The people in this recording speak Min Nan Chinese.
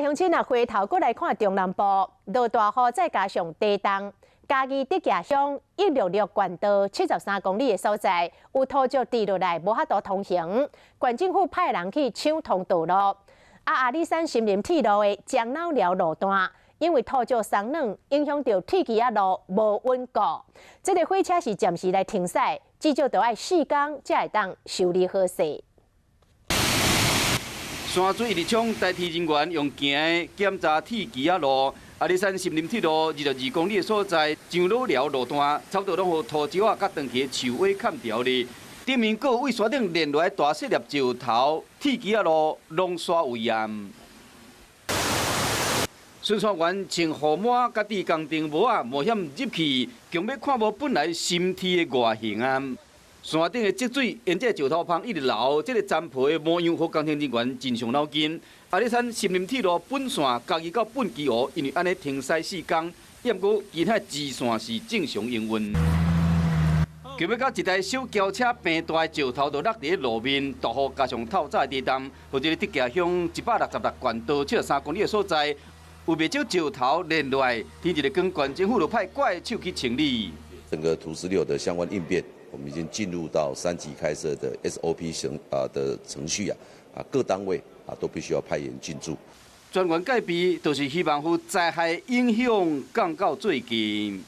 鄉親啊，回頭過來看中南部，落大雨，再加上地動，嘉義竹崎鄉166縣道73公里的所在，有土石跌落來，無法度通行。縣政府派人去搶通道路。啊，阿里山森林鐵路的樟腦寮路段，因為土石鬆軟，影響著鐵枝仔路無穩固。這个火車是暫時來停駛，至少著愛4工才會當修理好勢。山水一直衝，代替人員用行的檢查鐵枝仔路。阿里山森林鐵路22公里的所在，樟腦寮路段，差不多攏予土石仔佮斷去的樹尾砍掉咧。頂面閣有對山頂連落來大細粒石頭，鐵枝仔路攏煞危險。巡山員穿雨帽，佮戴工程帽仔，冒險入去，強欲看無本來森鐵的外形啊！山頂的積水沿這石頭縫一直流，這个欉皮的模樣，予工程人員真傷腦筋。阿里山森林鐵路本線嘉義到本基湖，因為按呢停駛4工，毋過其他支線是正常營運。強欲到一台小轎車平大的石頭就落佇咧路面，大雨加上透早的地動，予這个竹崎鄉166縣道73公里的所在，有袂少石頭連落來，天一日光，縣政府就派怪手去清理。整個土石流的相關應變，我們已經進入到三級開設的 SOP 程啊的程序啊，啊各單位啊都必須要派員進駐。專員戒備，就是希望予災害影響降到最低。